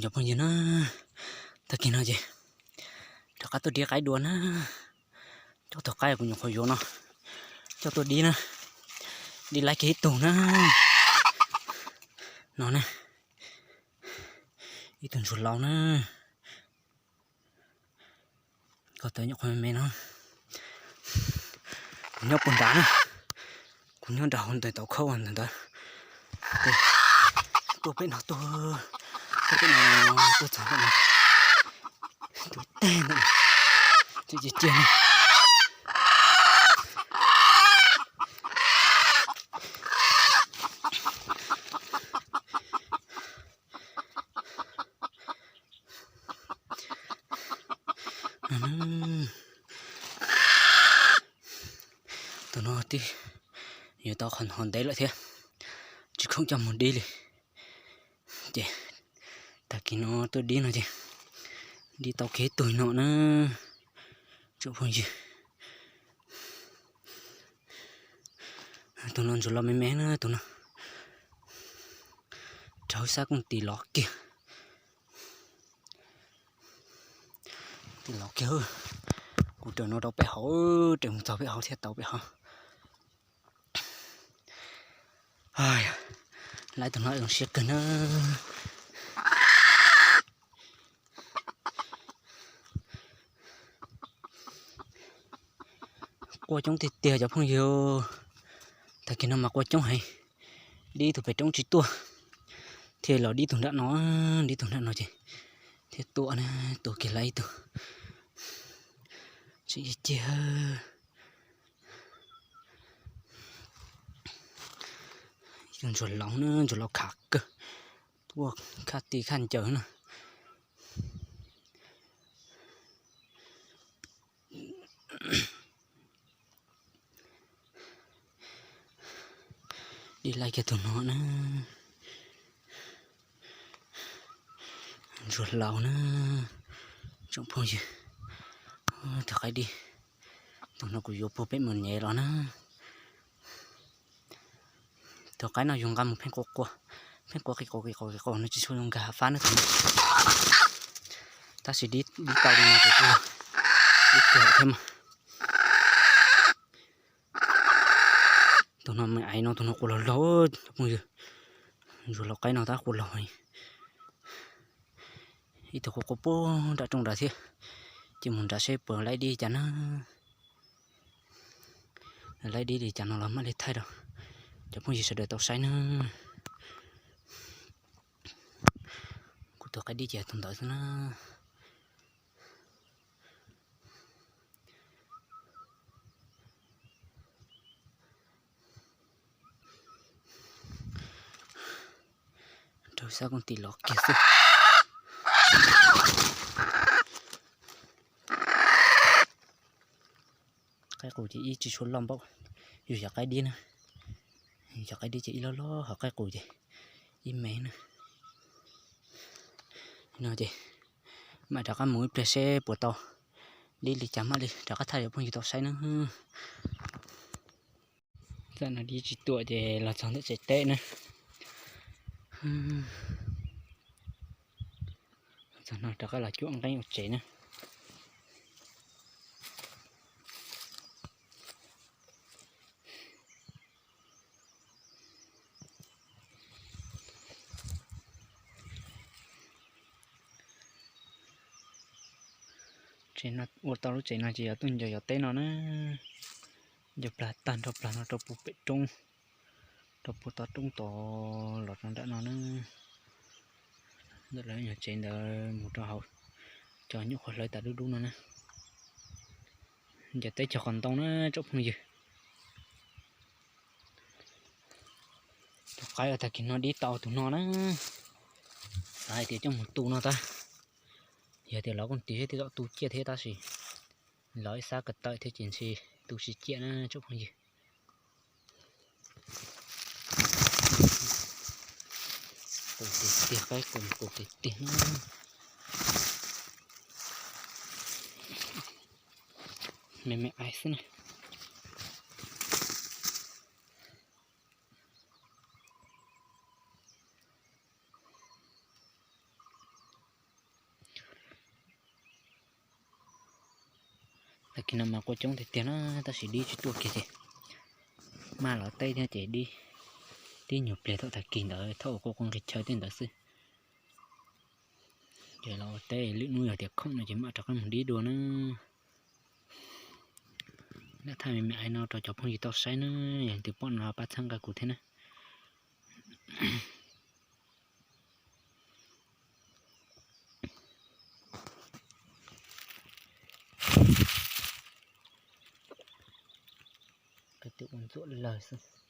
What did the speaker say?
Cov phooj ywg na, tag kis no ces rov qab tuaj dib qaib dua na. Coj tug qaib kuv nyuam qhuav yuav no coj tuaj dib na. Dib laib kiag ib tug na. No na, ib tug ntsuag laus na. Ko taw nyuam qhuav me me no. Kuv nyob puag nrad na, kuv nyob nram hauv ntawm tauv khaub ntawm ntawd. Tuaj pem no tuaj, tuaj pem no, tuaj txog ntawm no. Tus teg ntawm no, tseem cia ciag no. Tus no twb yuav tau qhov ntev lawm thiab, tsis khoom coj mus dib li. Ces tag kis no tuaj dib no ces dib tau kiag tug no na, tsoom phooj ywg. Tus no ntsuag los me me na, tus no raug xab kooj tis los kiag. Tis los kiag, kuv raws no rau pem hauv, raws mus txog pem hauv thiab tau pem hauv. Laib tus no zoo siab kawg na. Quaj coob tiag tiag cov phooj ywg. Tag kis no mas quaj coob heev. Dib tus pem roob tsis tuaj, thiaj los dib tus nram no, dib tus nram no ces thiaj tuaj na, tuaj kiag laib ib tug. Tseem cia ciag. Ib tug ntsuag laus na, ntsuag laus khav kawg, tuaj khaj ti khaj ncaws na. Dib laib kiag tus no na, ntsuag laus na, tsoom phooj ywg. Tug qaib dib, tus no kuv yuav puag pem mus nyev los na. Tus qaib no yus nqa mus pheej quaj quaj, pheej quaj qis qaus qis qaus qis qaus no tsis tshua zoo nkag hav fab na tus no. Tab sis dib tau li no ces kuj dib kiag thiab mas. Tus no me aiv no tus no quaj laug laug, phooj ywg. Ntsuag laus qaib no tab quaj laug. Ib tug quaj quaj puag nram rooj nrad thiab. Ces mus nrad seb puas laib dib li cas na. Laib dib li cas no los mam li thaij rau cov phooj ywg sawv daws tau saib na. Kuv tus qaib dib ces tus ntawd xwb na. Raug xab kooj tis los kiag xwb. Qaib qus ces ib tsis tshua loj npaum yus cov qaib dib na. Yus cov qaib dib ces ib loj loj, ho qaib qus ces ib me na. No ces mam rov qab mus ib pliag seb puas tau dib li cas mam li rov qab thaij rau phooj ywg tau saib na. Tam no dib tsis tuaj ces los txog ntawm tsev teb na. Txog no rov qab los cuam nqeeb ua tsev na. Tsev no ua tau lub tsev no ces yog tuaj ncaws cov teb no na. Ncaws plag tag nrho plag no rau puag pem roob, rau puag toj roob tod los rau nram no na. Ntawm lawv nyuag tsev ntawd mus rau hauv cov nyuam qhuav hlawv tas dub dub no na. Ncaws teb cog qos ntoo na tsoom phooj ywg. Tus qaib uas tag kis no dib tau tus no na, xav hais tias coj mus tu no tab, yog tias lov kooj tis thiab tej zaum tu ciaj thiab tab sis lov ib xab ko taw thiab ces ntshe tu tsis ciaj na tsoom phooj ywg. Qus tiag tiag, qaib qus qus tiag tiag na. Me me aiv xwb na. Tag kis no mas qua coob tiag tiag na, tab sis dib tsis tuaj kiag ces maj los teb thiab ces dib, tib nyuag pliag thaum tag kis ntawd thaum uas qua qua nqis chaw tej ntawd xwb. Ces los ua teb, lwm hnub yog tias khoom no ces mam rov qab mus dib dua na. Lam thaij me me aiv no rau cov phooj ywg tau saib na, yog leej twg pom no pab txhawb nqa kuv thiab na. Ua ntxuam lawg xwb.